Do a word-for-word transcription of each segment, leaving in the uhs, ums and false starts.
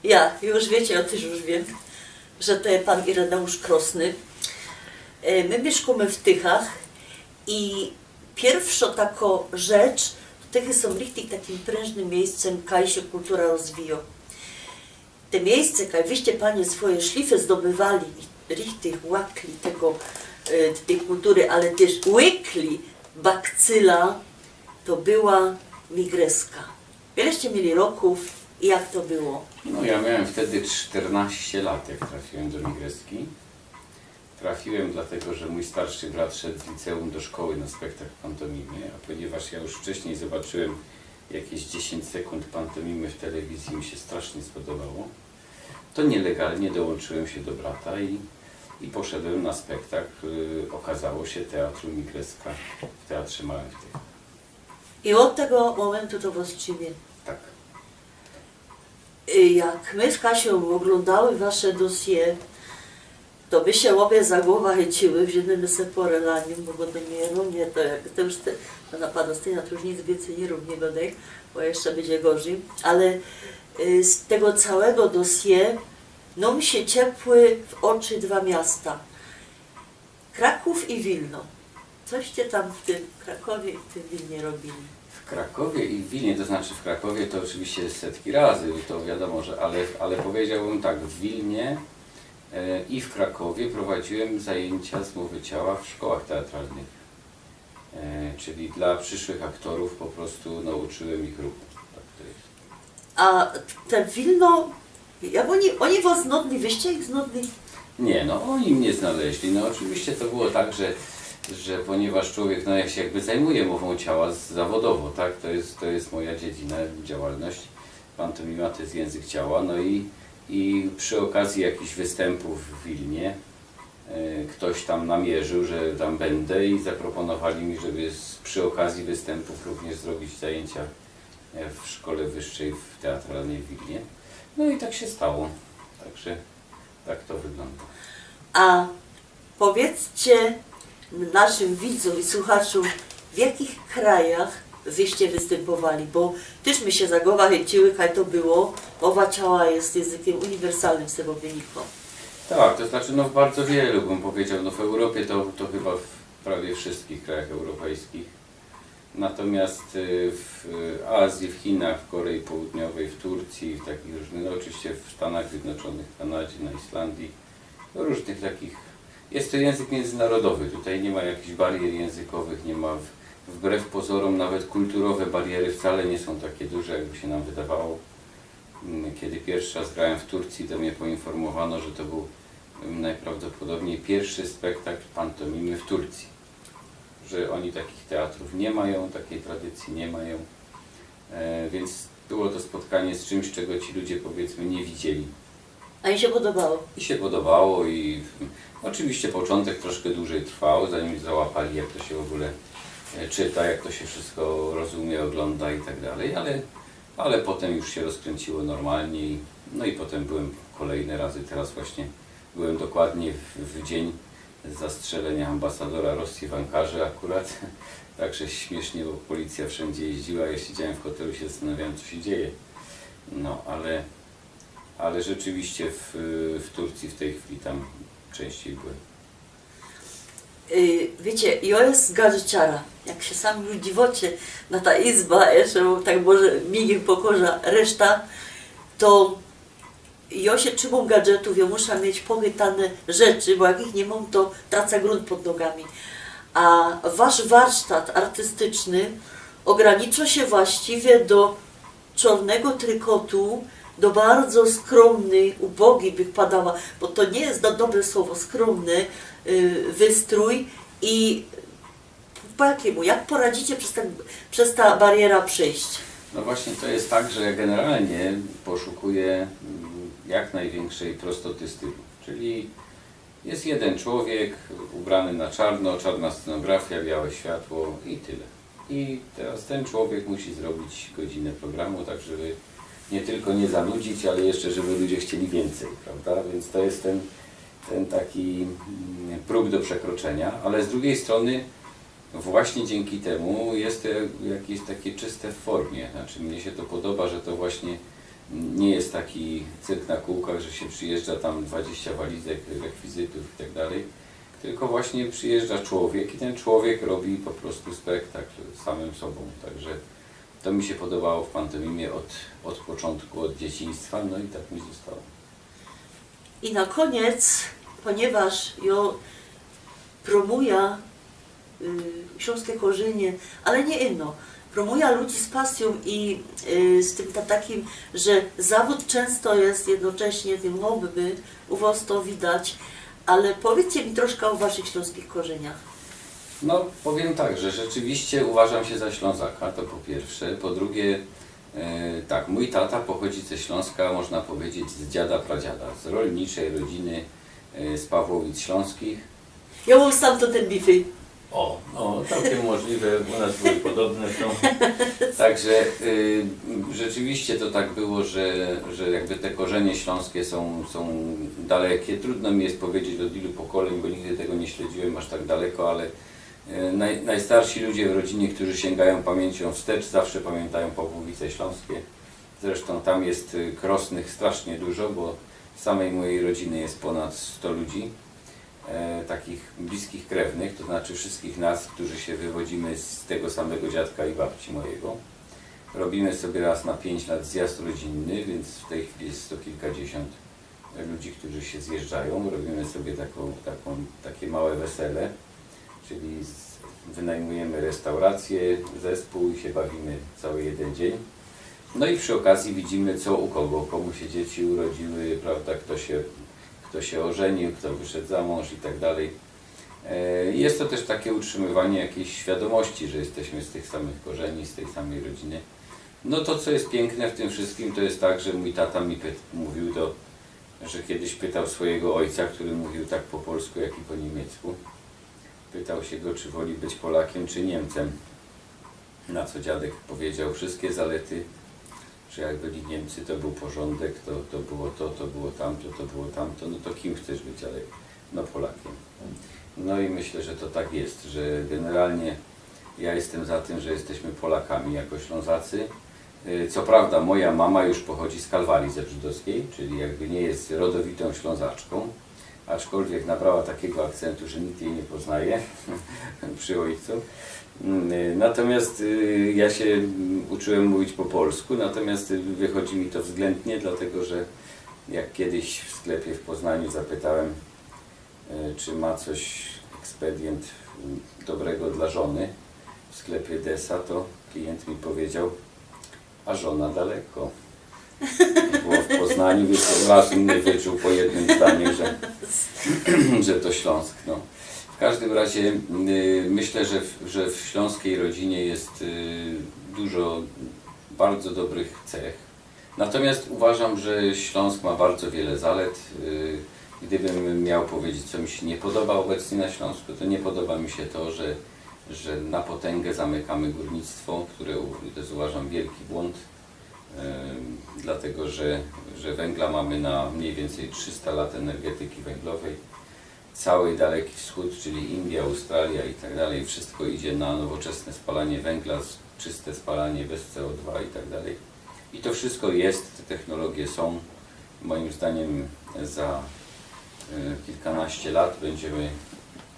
Ja, już wiecie, ja też już wiem, że to jest pan Ireneusz Krosny. E, my mieszkamy w Tychach i pierwsza taka rzecz, Tychy są richtig takim prężnym miejscem, kaj się kultura rozwija. Te miejsce, kaj wyście panie swoje szlify zdobywali i richtig łakli tego, e, tej kultury, ale też łykli bakcyla, to była Migreska. Wieleście mieli roków i jak to było? No, ja miałem wtedy czternaście lat, jak trafiłem do Migreski. Trafiłem dlatego, że mój starszy brat szedł w liceum do szkoły na spektakl pantomimy, a ponieważ ja już wcześniej zobaczyłem jakieś dziesięć sekund pantomimy w telewizji, mi się strasznie spodobało, to nielegalnie dołączyłem się do brata i, i poszedłem na spektakl, y, okazało się, teatru Migreska w Teatrze Małym w Tychach. I od tego momentu to was trzimie. Tak. Y, Jak my z Kasią oglądały wasze dossier, to my się obie za głowa chyciły w jednym se porelaniu, bo go do mnie, no nie, to jak to już te, to na pana Styna to już nic więcej nie rób, nie godaj, bo jeszcze będzie gorzej. Ale y, z tego całego dossier, no mi się ciepły w oczy dwa miasta. Kraków i Wilno. Coście tam w tym Krakowie i w tym Wilnie robili. W Krakowie i w Wilnie, to znaczy w Krakowie to oczywiście setki razy, to wiadomo, że, ale, ale powiedziałbym tak, w Wilnie e, i w Krakowie prowadziłem zajęcia z mowy ciała w szkołach teatralnych. E, czyli dla przyszłych aktorów po prostu nauczyłem ich ruchu. Tak to jest. A te Wilno, jak oni, oni was znodli, wyście ich znodli? Nie, no oni mnie znaleźli. No oczywiście to było tak, że, że ponieważ człowiek, no ja się jakby zajmuję mową ciała z- zawodowo, tak? To jest, to jest moja dziedzina, działalność. Pantomima to jest język ciała, no i, i przy okazji jakichś występów w Wilnie e, ktoś tam namierzył, że tam będę i zaproponowali mi, żeby z, przy okazji występów również zrobić zajęcia e, w szkole wyższej w teatralnej w Wilnie. No i tak się stało. Także tak to wygląda. A powiedzcie naszym widzom i słuchaczom, w jakich krajach wyście występowali, bo też my się za głowa chyciły, kaj to było, mowa ciała jest językiem uniwersalnym z tego wynikło. Tak, to znaczy no w bardzo wielu bym powiedział, no w Europie to, to chyba w prawie wszystkich krajach europejskich. Natomiast y, w Azji, w Chinach, w Korei Południowej, w Turcji, w takich różnych, no oczywiście w Stanach Zjednoczonych, w Kanadzie, na Islandii, w różnych takich. Jest to język międzynarodowy, tutaj nie ma jakichś barier językowych, nie ma w, wbrew pozorom nawet kulturowe bariery wcale nie są takie duże, jakby się nam wydawało. Mm, Kiedy pierwszy raz grałem w Turcji, to mnie poinformowano, że to był mm, najprawdopodobniej pierwszy spektakl pantomimy w Turcji. Że oni takich teatrów nie mają, takiej tradycji nie mają. E, więc było to spotkanie z czymś, czego ci ludzie powiedzmy nie widzieli. A im się podobało. I się podobało i oczywiście początek troszkę dłużej trwał, zanim załapali, jak to się w ogóle e, czyta, jak to się wszystko rozumie, ogląda i tak dalej, ale, ale potem już się rozkręciło normalnie i, no i potem byłem kolejne razy, teraz właśnie byłem dokładnie w, w dzień zastrzelenia ambasadora Rosji w Ankarze akurat, także śmiesznie, bo policja wszędzie jeździła, ja siedziałem w hotelu i się zastanawiałem, co się dzieje. No, ale, ale rzeczywiście w, w Turcji w tej chwili tam częściej byłem. Y, Wiecie, jo jest gadżeciara. Jak się sam już dziwocie na ta izba, jeszcze tak może migiem pokorza reszta, to jo się trzymam gadżetów, jo muszę mieć pochytane rzeczy, bo jak ich nie mam, to tracę grunt pod nogami. A wasz warsztat artystyczny ogranicza się właściwie do czarnego trikotu, do bardzo skromny, ubogi bych padała, bo to nie jest do- dobre słowo, skromny y, wystrój i po jakiemu, jak poradzicie przez, ten, przez ta bariera przejść? No właśnie to jest tak, że ja generalnie poszukuję mm, jak największej prostoty stylu. Czyli jest jeden człowiek ubrany na czarno, czarna scenografia, białe światło i tyle. I teraz ten człowiek musi zrobić godzinę programu, tak żeby nie tylko nie zanudzić, ale jeszcze żeby ludzie chcieli więcej, prawda? Więc to jest ten, ten taki mm, próg do przekroczenia, ale z drugiej strony właśnie dzięki temu jest to jakieś takie czyste w formie. Znaczy mnie się to podoba, że to właśnie Nie jest taki cyrk na kółkach, że się przyjeżdża tam dwadzieścia walizek, rekwizytów i tak dalej, tylko właśnie przyjeżdża człowiek i ten człowiek robi po prostu spektakl samym sobą. Także to mi się podobało w pantomimie od, od początku, od dzieciństwa, no i tak mi zostało. I na koniec, ponieważ jŏ promuja y, ślōnske korzynie, ale niy ino. Promuja ludzi z pasyjōm i y, z tym ta, takim, że zawōd czynsto je jednocześnie tym hobby, u wŏs to widać, ale powiydzcie mi troszkã ô waszych ślōnskich korzyniach. No, powiem tak, że rzeczywiście uważam się za Ślązaka, to po pierwsze. Po drugie, e, tak, mój tata pochodzi ze Śląska, można powiedzieć, z dziada pradziada, z rolniczej rodziny e, z Pawłowic Śląskich. Jŏ mōm stamtōnd te bify. O, no, całkiem możliwe, u nas były podobne, są. Także y, rzeczywiście to tak było, że, że jakby te korzenie śląskie są, są dalekie. Trudno mi jest powiedzieć, od ilu pokoleń, bo nigdy tego nie śledziłem aż tak daleko, ale e, naj, najstarsi ludzie w rodzinie, którzy sięgają pamięcią wstecz, zawsze pamiętają Pawłowice Śląskie. Zresztą tam jest y, Krosnych strasznie dużo, bo samej mojej rodziny jest ponad sto ludzi, e, takich bliskich krewnych, to znaczy wszystkich nas, którzy się wywodzimy z tego samego dziadka i babci mojego. Robimy sobie raz na pięć lat zjazd rodzinny, więc w tej chwili jest sto kilkadziesiąt ludzi, którzy się zjeżdżają. Robimy sobie taką, taką, takie małe wesele, czyli z, wynajmujemy restaurację, zespół i się bawimy cały jeden dzień. No i przy okazji widzimy, co u kogo, komu się dzieci urodziły, prawda, kto się, kto się ożenił, kto wyszedł za mąż i tak dalej. E, Jest to też takie utrzymywanie jakiejś świadomości, że jesteśmy z tych samych korzeni, z tej samej rodziny. No to, co jest piękne w tym wszystkim, to jest tak, że mój tata mi py- mówił, do, że kiedyś pytał swojego ojca, który mówił tak po polsku, jak i po niemiecku. Pytał się go, czy woli być Polakiem, czy Niemcem. Na co dziadek powiedział: wszystkie zalety, że jak byli Niemcy, to był porządek, to, to było to, to było tamto, to było tamto, no to kim chcesz być, ale no Polakiem. No i myślę, że to tak jest, że generalnie ja jestem za tym, że jesteśmy Polakami jako Ślązacy. Y, Co prawda moja mama już pochodzi z Kalwarii Zebrzydowskiej, czyli jakby nie jest rodowitą Ślązaczką, aczkolwiek nabrała takiego akcentu, że nikt jej nie poznaje przy ojcu. Mm, y, Natomiast y, ja się mm, uczyłem mówić po polsku, natomiast y, wychodzi mi to względnie, dlatego że jak kiedyś w sklepie w Poznaniu zapytałem, y, czy ma coś, ekspedient mm, dobrego dla żony w sklepie Desa, to klient mi powiedział: a żona daleko. Było w Poznaniu, więc od razu mnie wyczuł po jednym zdaniu, że, że to Śląsk. No. W każdym razie y, myślę, że w, że w śląskiej rodzinie jest y, dużo bardzo dobrych cech. Natomiast uważam, że Śląsk ma bardzo wiele zalet. Y, Gdybym miał powiedzieć, co mi się nie podoba obecnie na Śląsku, to nie podoba mi się to, że, że na potęgę zamykamy górnictwo, które u- to jest, uważam, wielki błąd, em, dlatego że, że węgla mamy na mniej więcej trzysta lat energetyki węglowej. Cały Daleki Wschód, czyli Indie, Australia i tak dalej, wszystko idzie na nowoczesne spalanie węgla, z- czyste spalanie bez C O dwa i tak dalej. I to wszystko jest, te technologie są. Moim zdaniem za e, kilkanaście lat będziemy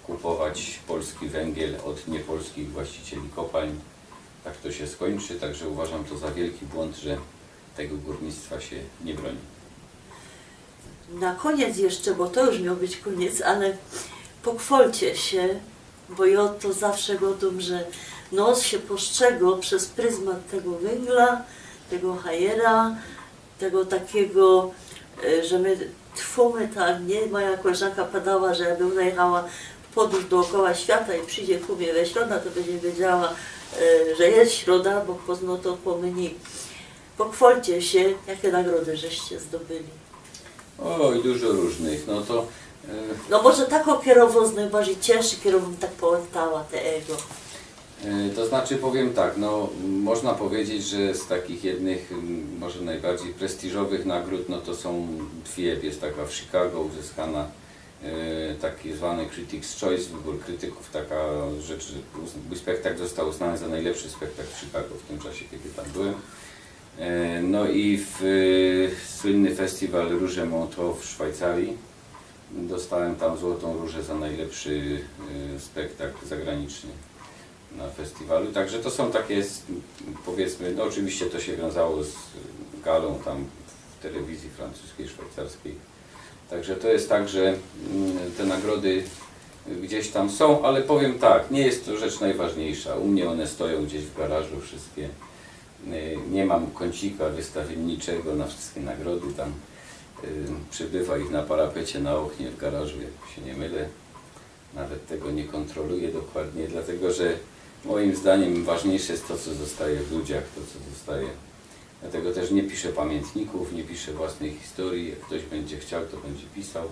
kupować polski węgiel od niepolskich właścicieli kopalń. Tak to się skończy, także uważam to za wielki błąd, że tego górnictwa się nie broni. Na koniec jeszcze, bo to już miał być koniec, ale pochwalcie się, bo ja to zawsze godōm, że nos się postrzegło przez pryzmat tego węgla, tego hajera, tego takiego, e, że my trwōmy tak, nie? Moja koleżanka padała, że jakby ona jechała w podróż dookoła świata i przyjdzie ku mnie we środa, to będzie wiedziała, e, że jest środa, bo pozno to pomyni. Pochwalcie się, jakie nagrody żeście zdobyli. Oj, dużo różnych. No to e, No może tak okierowo z najbardziej cięższych, kierową tak połechtała te ego. E, To znaczy powiem tak, no można powiedzieć, że z takich jednych m, może najbardziej prestiżowych nagród, no to są dwie. Jest taka w Chicago uzyskana, e, taki zwany Critics' Choice, wybór krytyków, taka rzecz, że uz- mój spektakl został uznany za najlepszy spektakl w Chicago w tym czasie, kiedy tam byłem. E, No i w y, słynny festiwal Róże Montreux w Szwajcarii. Dostałem tam Złotą Różę za najlepszy y, spektakl zagraniczny na festiwalu. Także to są takie, s- powiedzmy, no oczywiście to się wiązało z galą tam w telewizji francuskiej, szwajcarskiej. Także to jest tak, że mm, te nagrody gdzieś tam są, ale powiem tak, nie jest to rzecz najważniejsza. U mnie one stoją gdzieś w garażu wszystkie. Y, Nie mam kącika wystawienniczego na wszystkie nagrody tam. Y, Przybywa ich na parapecie, na oknie, w garażu, jak się nie mylę. Nawet tego nie kontroluję dokładnie, dlatego że moim zdaniem ważniejsze jest to, co zostaje w ludziach, to, co zostaje. Dlatego też nie piszę pamiętników, nie piszę własnej historii. Jak ktoś będzie chciał, to będzie pisał.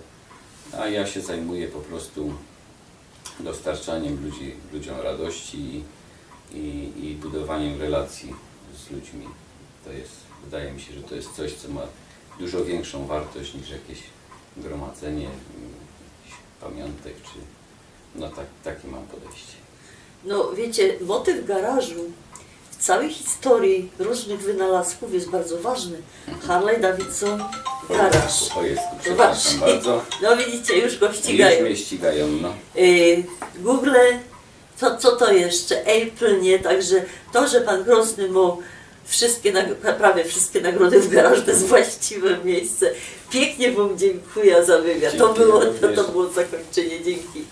A ja się zajmuję po prostu dostarczaniem ludzi, ludziom radości i, i, i budowaniem relacji z ludźmi. To jest, wydaje mi się, że to jest coś, co ma dużo większą wartość niż jakieś gromadzenie mm, jakichś pamiątek, czy no tak, takie mam podejście. No wiecie, motyw garażu w całej historii różnych wynalazków jest bardzo ważny. Harley Davidson, garaż. O jest, No przepraszam właśnie. Bardzo. No widzicie, już go Już ścigają. Mnie ścigają, no. Y, Google, to, co to jeszcze? Apple, nie? Także to, że pan Krosny mu wszystkie, nag- prawie wszystkie nagrody w garażu, to jest właściwe miejsce. Pięknie wam dziękuję za wywiad. To Dziękuję było, to, również. To było zakończenie. Dzięki.